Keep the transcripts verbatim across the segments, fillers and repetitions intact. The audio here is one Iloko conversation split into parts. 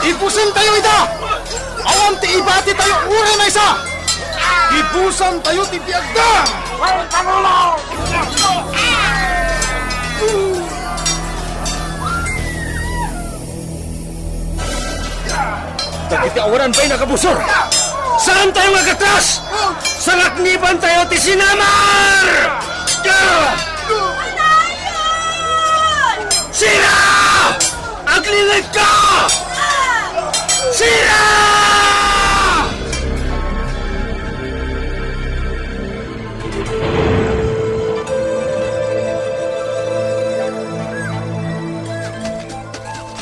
Ibusen tayo ida! Awan ti ibati tayo uray maysa! Ibusan tayo ti biagda! Dagiti awanan pay nakabusor! Saan tayo nga gatlas? Sangaknipan tayo ti sinamar! Sira! Aglingedka! Sira!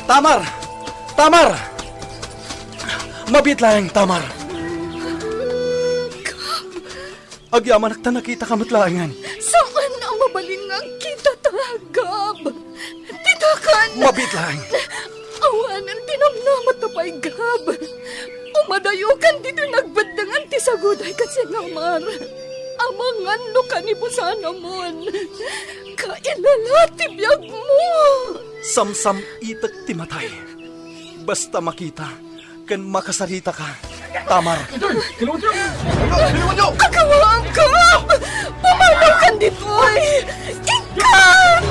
Tamar! Tamar! Mabiit laeng, Tamar! Agyamanak ta nakitaka met laengen. Saan a mabalin nga agkitata, Gab? Ditakan! Mabiit laeng. Awanen ti namnamata pay, Gab. Umadayokan ditoy nagbeddengan ti saguday ken sinamar. Amangan no kanibusanamon. Kailala ti biagmo. Samsam-itek ti matay. Basta makita ken makasaritaka, Tamar. Agawam, Gab! Pumanaw kan ditoy! Ikkan!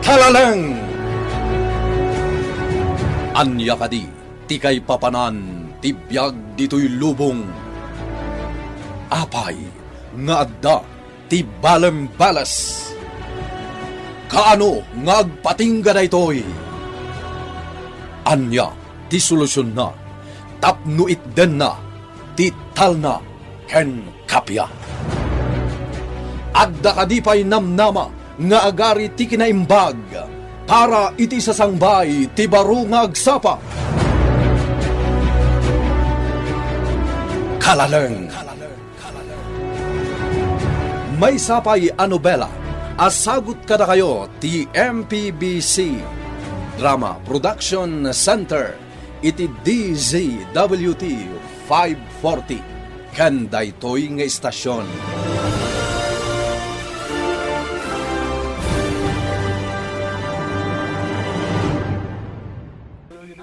Talaleng! Ania kadi ti kaipapanan ti biag ditoy lubong? Apay nga adda ti balembales. Kaano nga agpatingga daytoy? Ania ti solusionna tapno itdenna ti talna ken kappia? Adda kadi pay namnama nga agari ti kinaimbag para iti sasangbay ti baro nga agsapa? Kalaleng. Maysa pay a nobela a sagut kadakayo ti M P B C Drama Production Center iti D Z W T five forty ken daytoy nga istasion.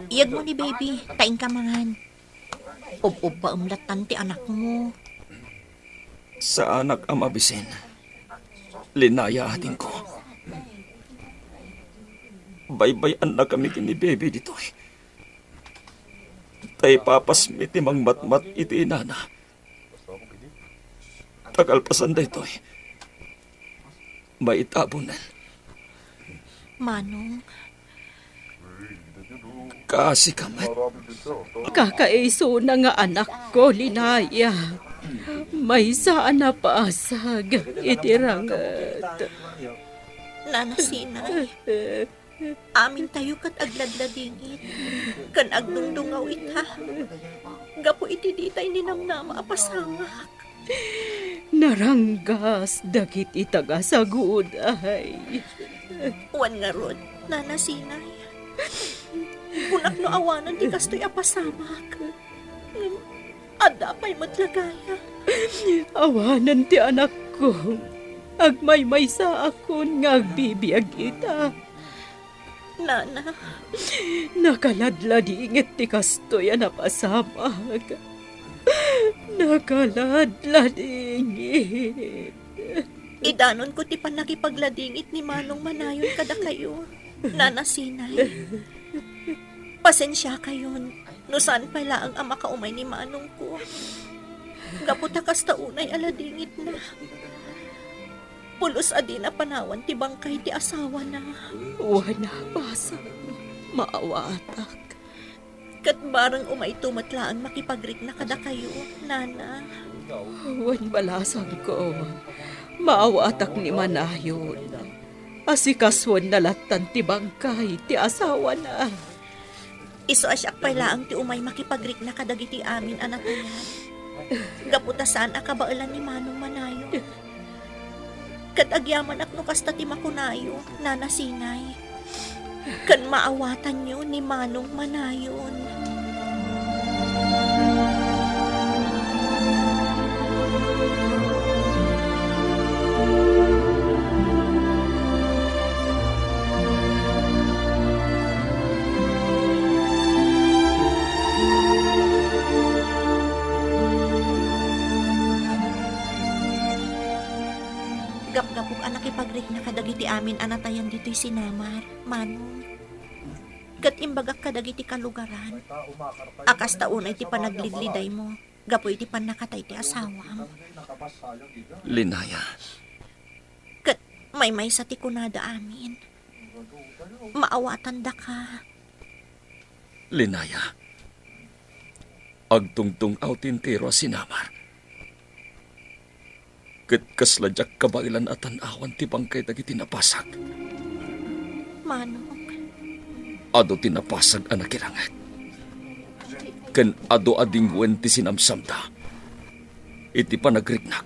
Iyegmo ni baby, ta inka mangan. Ub-ubbaem lattan ti anakmo. Saanak a mabisin. Linaya, adingko. Baybay-annakami ken ni baby ditoy. Ta ipapasmi ti mangmatmat iti inana. Ta kalpasan daytoy, maitabonen. Manong. Kaasika met. Kakaisuna nga anakko, Linaya. Maysa a napasag iti ranget. Nana Sinay. Amintayo ket agladladingit ken agdungdungaw ita gapu iti ditay ninamnama a pasamak. Naranggas dagiti taga-saguday. Wen ngarud, Nana Sinay. Kunak no awanen ti kastoy a pasamak. Ngem adda pay met la gayam. Awanen ti anakko. Agmaymaysaakon nga agbibiag ita. Nana. Nakaladladingit ti kastoy a napasamak. Nakaladladingit. Idanonko ti pannakipagladingit ni Manong Manayon kadakayo, Nana Sinay. Pasensiakayon no saan pay laeng a makaumay ni manongko. Gapu ta kasta unay a ladingitna. Pulos a dina panawan ti bangkay ti asawana. Wen a, bassit, maawaatak. Ket bareng umayto met laeng makipagrikna kadakayo, Nana. Wen balasangko, maawaatak ni Manayon. Asikasuenna lattan ti bangkay ti asawana. Isu a siak pay laeng ti umay makipagrikna kadagiti amin a natayan. Gapu ta saan a kabaelan ni Manong Manayon. Ket agyamanak no kasta ti makunayo, Nana Sinay. Ken maawatanyo ni Manong Manayon. Tapgapok a nakipagrikna kadagiti amin a natayan ditoy sinamar, Manong. Ket imbagak kadagiti kalugaran a kasta unay ti panaglidlidaymo gapu iti pannakatay ti asawam. Linaya. Ket maymaysa ti kunada amin. Maawatandaka. Linaya. Agtungtung-aw ti entero a sinamar. Ket kasla diak kabaelan a tan-awan ti bangkay dagiti napasag. Manong. Adu ti napasag a nakilanget. Ken adu a dingwen ti sinamsamda. Iti panagriknak.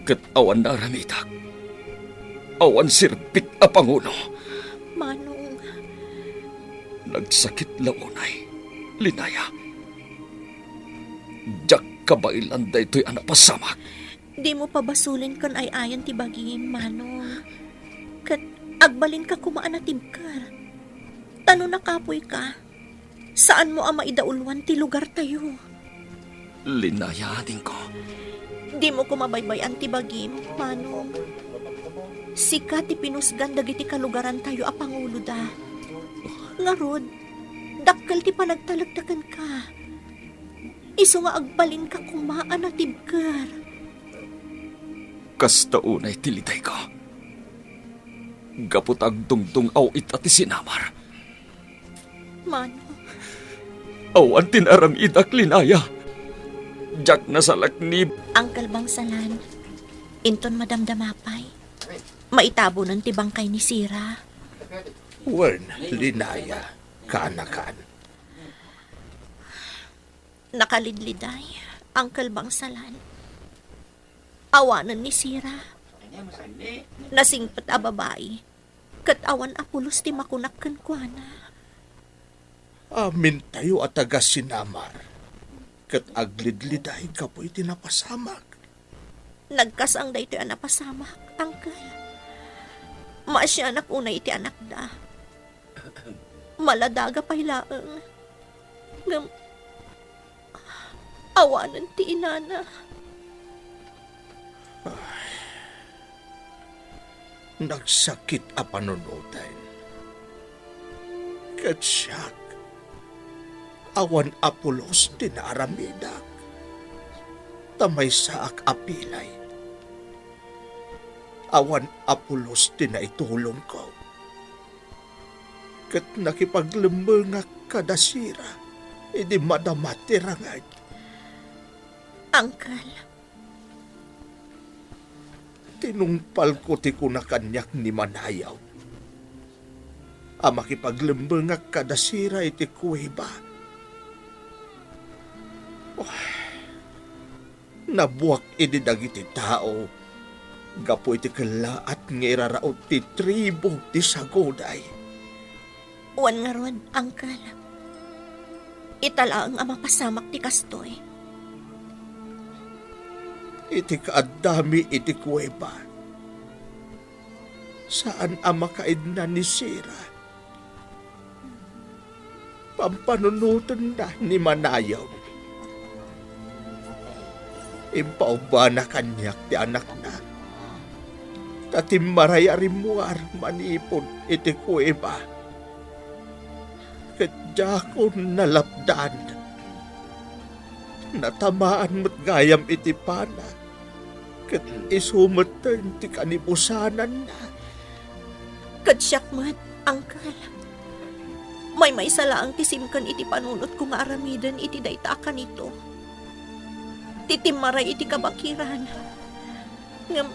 Ket awan naaramidak. Awan serbik a pangulo. Manong. Nagsakit la unay, Linaya. Diak kabaelan daytoy a napasamak. Dimo pabasolen ken ay-ayan ti bagim, Manong. Ket agbalinka koma a natibker. Ta no nakapuyka, saanmo a maidauluan ti lugartayo. Linaya, adingko. Dimo koma baybay-an ti bagim, Manong. Sika ti pinusgan dagiti kalugarantayo a panguloda. Ngarud, dakkel ti panagtalekda kenka. Isu nga agbalinka koma a natibker. Kasta unay ti lidayko. Gapu ta agdungdung-aw ita ti sinamar. Manong. Awan ti naaramidak, Linaya. Diak nasalaknib. Uncle Bangsalan, inton madamdama pay, maitabonen ti bangkay ni Sira. Wen, Linaya, kaanakan. Nakalidliday, Uncle Bangsalan. Awanen ni Sira. Nasingpet a babai, ket awan a pulos ti makunak kenkuana. Amintayo a taga-sinamar, ket aglidliday gapu iti napasamak. Nagkasang daytoy a napasamak, Uncle. Maasianak unay iti anakda. Maladaga pay laeng. Ngem, awanen ti inana. Ay, nagsakit a panunoten. Ket siak, awan a pulos ti naaramidak. Ta maysaak a pilay. Awan a pulos ti naitulongko. Ket nakipaglemmengak kada Sira idi madama ti rangag. Uncle. Tinungpalko ti kuna kaniak ni Manayaw a makipaglemmengak kada Sira iti kuweba. Oh. Nabuak idi dagiti tao gapu iti kellaat nga iraraut ti tribu ti Saguday. Wen ngarud, Uncle, ita laeng a mapasamak ti kastoy. Iti kaaddami iti kuweba, saan a makaidna ni Sira. Pampanunotenna ni Manayaw. Impaubbana kaniak ti anakna. Ta timmaray a rimmuar manipud iti kuweba. Ket diakon nalapdan. Natamaan met gayam iti pana. Ket isu metten ti kanibusananna. Ket siak met, Uncle. Maymaysa laeng ti simken iti panunotko nga aramiden iti dayta a kanito. Ti timmaray iti kabakiran. Ngem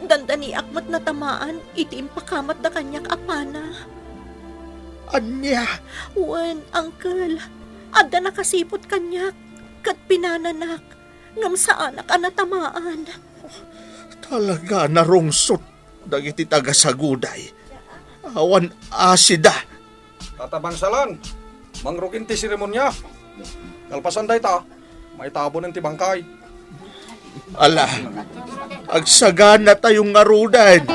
dandaniak met natamaan iti impakamatda kaniak a pana. Ania? Wen, Uncle. Adda nakasiput kaniak, ket pinananak. Ngem saanak a natamaan. Talaga a narungsot dagiti taga-Saguday. Awan asida. Tata Bangsalan, mangrugin ti seremonia. Kalpasan dayta, maitabonen ti bangkay. Ala, agsaganatayo ngaruden.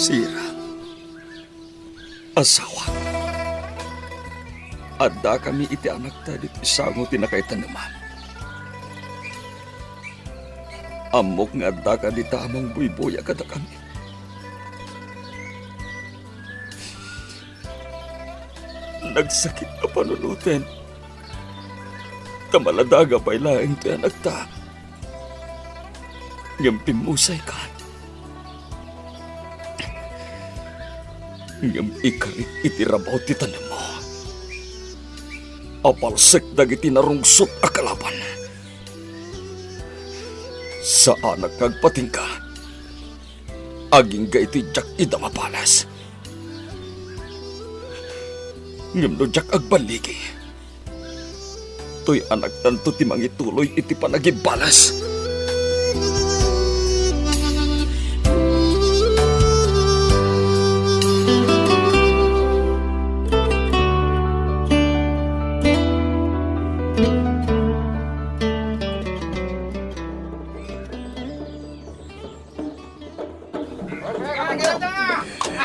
Sira, asawak, addakami iti anakta ditoy sango ti nakaitaneman. Ammok nga addaka dita a mangbuybuya kadakami. Nagsakit a panunotem ta maladaga pay laeng ti anakta. Ngem pimmusaykan. Ngem ikarik iti rabaw ti tanemmo. Apalsek dagiti narungsot a kalaban. Saanak nga agpatingga. Agingga iti diak ida mabalas. Ngem no diak agballigi, toy anaktanto ti mangituloy iti panagibbalas.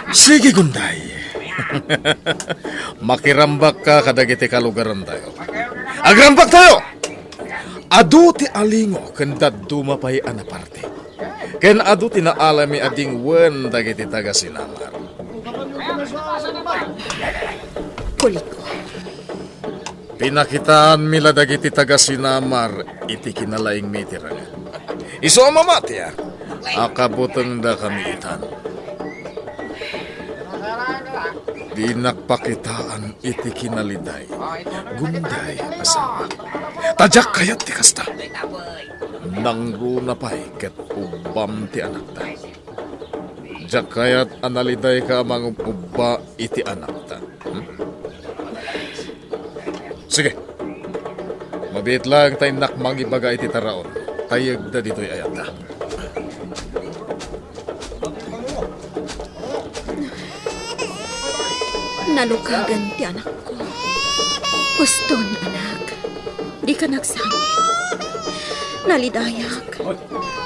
Sige, Gunday. Makirambakka kadagiti kalugarantayo. Agrambaktayo! Adu ti alingo ken dadduma pay a naparti. Ken adu ti naalami a dingwen dagiti taga-Sinamar. Kuliko. Pinakitaanmi la dagiti taga-Sinamar iti kinalaingmi iti ranget. Isu a mamati a, akabutengdakami itan. Dinak pakitaan iti kinaliday, Gunday, asawak. Ta diak kayat ti kasta. Nangruna pay ket ubbam ti anakta. Diak kayat a nalidayka a mangub-ubba iti anakta. Hmm? Sige. Mabiit laeng ta innak mangibaga iti taraon. Tayegda ditoy ayata. Nalukagan ti anakko. Huston, anak. Dika nagsangit. Nalidayak.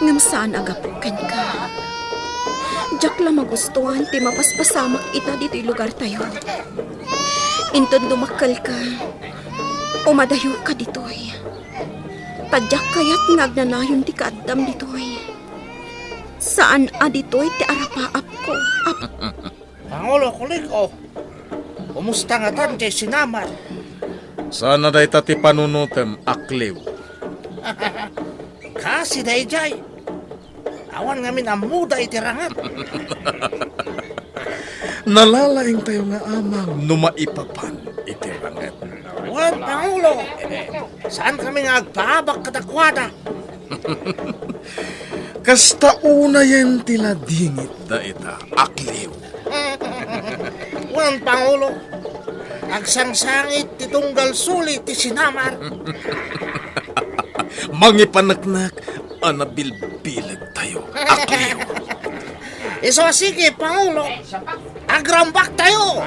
Ngem saan a gapu kenka. Diak la magustuan ti mapaspasamak ita ditoy lugartayo. Inton dumakkelka, umadayoka ditoy. Ta diak kayat nga agnanayon ti kaaddam ditoy. Saan a ditoy ti arapaapko. Ap- Pangulo Kuliko, kumusta ngatan diay Sinamar? Saan a dayta ti panunotem, Akliw. Kasi daydiay. Awan ngamin ammoda iti ranget. Nalalaingtayo nga amang no maipapan iti ranget. Wen, Pangulo, saan kami nga agpaabak kadakuada. Kasta unayen ti ladingit dayta, Akliw. Wen, Pangulo, agsangsangit ti tunggal suli ti Sinamar. Mangipaneknek a nabilbilegtayo, Akliw. Isu a sige, Pangulo. Agrambaktayo!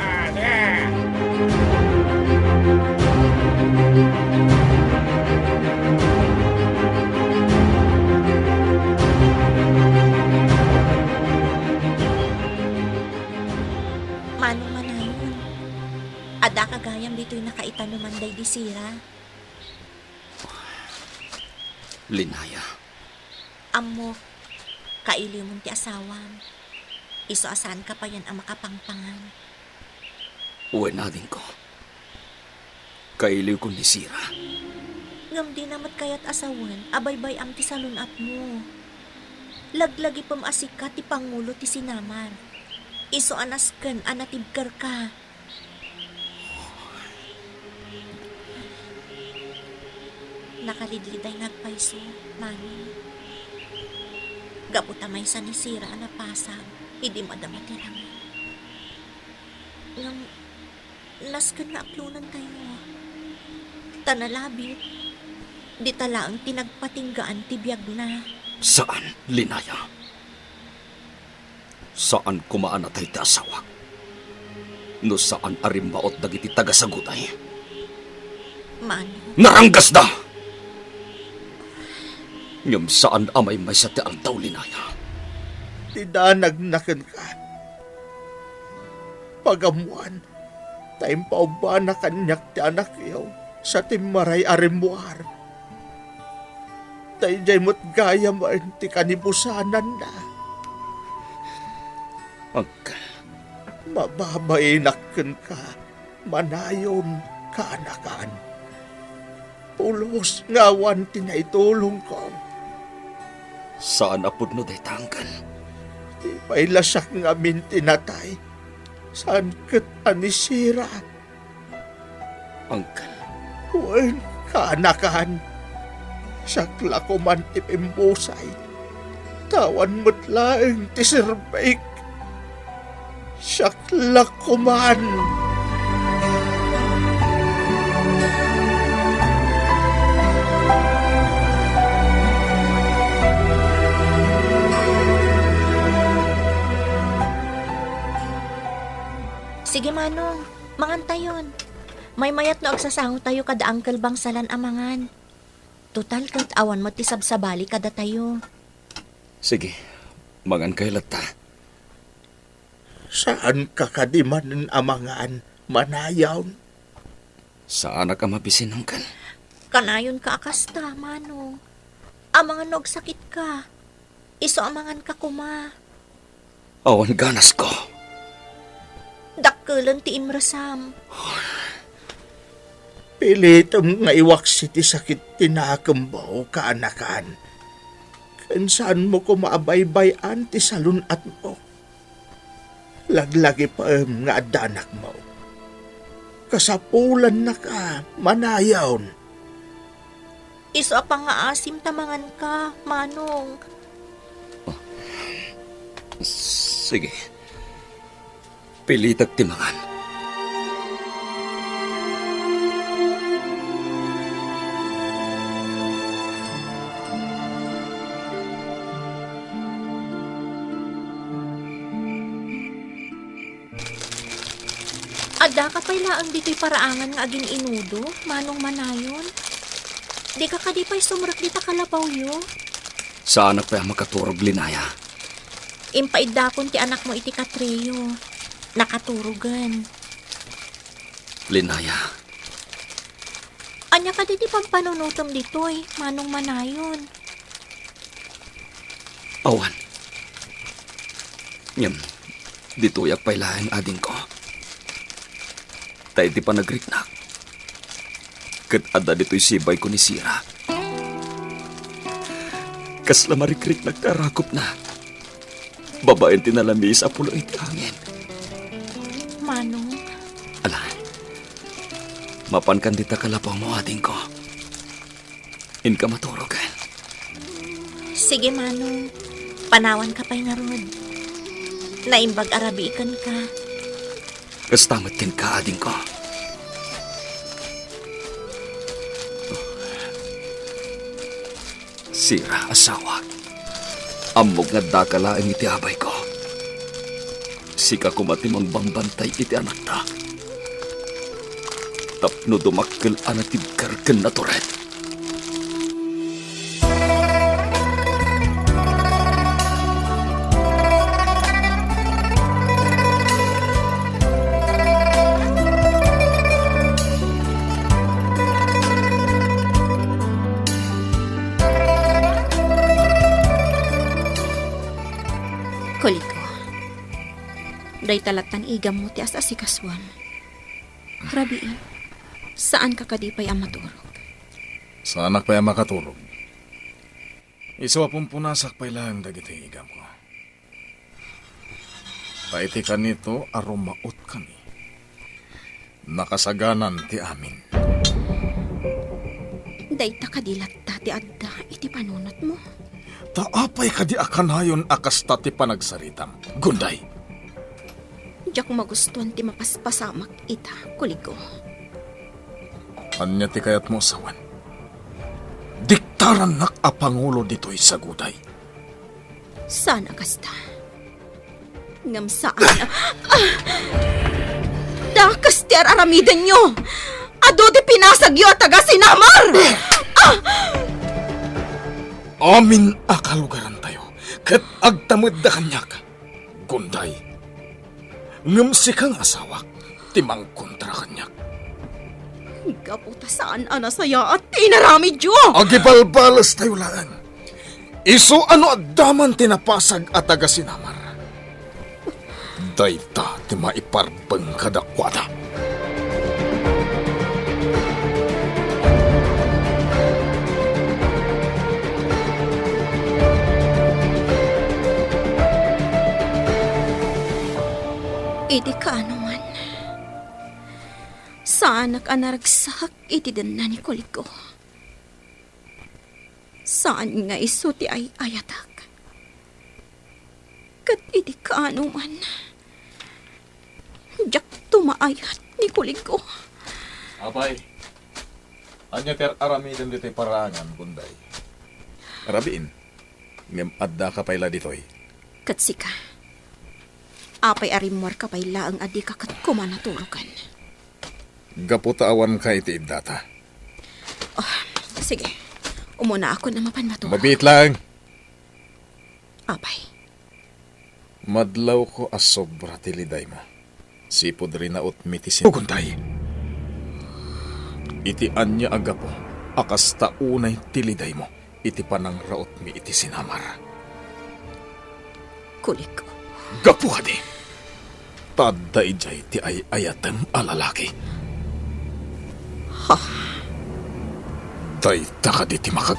Manong Manayon, addaka gayam ditoy nakaitaneman daydi sira. Linaya. Ammok, kailiwmon ti asawam. Isu a saanka payen a makapangpangan. Wen, adingko. Kailiwko ni Sira. Ngem dina met kayat a sawen a baybay-am ti salun-atmo. Laglagipem a sika ti pangulo ti sinamar. Isu a nasken a natibkerka. Nakalidliday nga agpayso, Mani. Gapu ta maysa ni Sira a napasag idi madama ti ranget. Ngem nasken nga aklonentayo. Ta nalabit, dita laeng ti nagpatinggaan ti biagna. Saan, Linaya. Saan koma a natay ti asawak no saan a rimmaot dagiti taga-Sagutay. Mano? Naranggasda! Ngem saan a maymaysa ti aldaw, Linaya. Ti danagna kenka, pagammoan, ta impaubana kaniak ti anakyo sa timmaray a rimmuar. Daydiay met gayamen ti kanibusananna. Uncle. Mababainak kenka, manayon, kaanakan. Pulos nga awan ti naitulongko. Saan a pudno dayta, Uncle. Di pay la siak ngamin ti natay. Saan ket a ni Sira. Uncle. Wen, kaanakan. Siak la koman ti pimbusay. Awan met laeng ti serbik. Siak la koman. Sige, Manong. Mangantayon. Maymayat no agsasangotayo kada Uncle Bangsalan a mangan. Total, ket awan met ti sabsabali kadatayo. Sige, mangankayo latta. Saanka kadi manen a mangan, manayon? Saanak a mabisin, Uncle. Kanayonka a kasta, Manong. Amangan no agsakitka. Isu a manganka koma. Awan ganasko. Dakkelen ti imresam. Pilitem nga iwaksi ti sakit ti nakemmo, kaanakan. Ken saanmo koma a baybay-an ti salun-atmo. Laglagipem nga adda anakmo. Kasapulannaka, manayon. Isu a pangngaasim ta manganka, Manong. Oh. Sige. Pilitek ti mangan. Addaka pay laeng ditoy paraangan nga agin-inudo, Manong Manayon? Dika kadi pay sumrek dita kalabawyo? Saanak pay a makaturog, Linaya. Impaiddakon ti anakmo iti katreyo. Nakaturogen. Linaya. Ania kadi ti pampanunotem ditoy, Manong Manayon? Awan. Ngem, ditoyak pay laeng, adingko. Ta iti panagriknak, ket adda ditoy sibayko ni Sira. Kasla marikriknak ti arakupna. Babaen ti nalamiis a pulo iti angin. Manong. Ala, mapankan dita kalabawmo, adingko. Inka maturogen. Sige, Manong. Panawanka pay ngarud. Naimbag a rabii kenka. Kasta met kenka, adingko. Sira, asawak. Ammok nga addaka laeng iti abayko. Sika koma ti mangbambantay iti anakta. Tapno dumakkel a natibker ken natured. Kuliko, dayta latta ni igammo ti as-asikasuam. Rabii, saanka kadi pay a maturog? Saanak pay a makaturog. Isu a pumpunasak pay laeng dagiti igamko. Ta iti kanito a rumaotkami, nakasaganan ti amin. Dayta kadi latta ti adda iti panunotmo? Ta apay kadi a kanayon a kasta ti panagsaritam, Gunday? Diak magustuan ti mapaspasamak ita, Kuliko. Ania ti kayatmo a sawen? Diktarannak a pangulo ditoy saguday. Saan a kasta. Ngem saan a, ah! Dakes ti ar-aramidenyo! Adu ti pinasagyo a taga-Sinamar! Ah! Amin a kalugarantayo ket agtamedda kaniak. Gunday, Ngem sika nga asawak ti mangkontra kaniak. Gapu ta saan a nasayaat ti inaramidyo. Agibalbalestayo laeng. Isu a no adda man ti napasag a taga-sinamar, dayta ti maiparbeng kadakuada. Idi kaano man, saanak a naragsak iti denna ni Kuliko. Saan nga isu ti ay-ayatek. Ket idi kaano man, diakto maayat ni Kuliko. Apay, ania ti ar-aramidem ditoy paraangan, Bunday? Rabiin, ngem addaka pay la ditoy. Ket sika, apay a rimmuarka pay laeng a dika ket koma naturoken? Gapu ta awanka iti iddata. Oh, sige. Umunaakon a mapan maturog. Mabiit laeng. Apay? Madlawko a sobra ti lidaymo. Sipud rinautmi ti sin-, Uguntay. Iti ania a gapu a kasta unay ti lidaymo iti panangrautmi iti sinamar? Kuliko. Gapu kadi, ta adda idiay ti ay-ayatem a lalaki. Ha? Dayta kadi ti makag-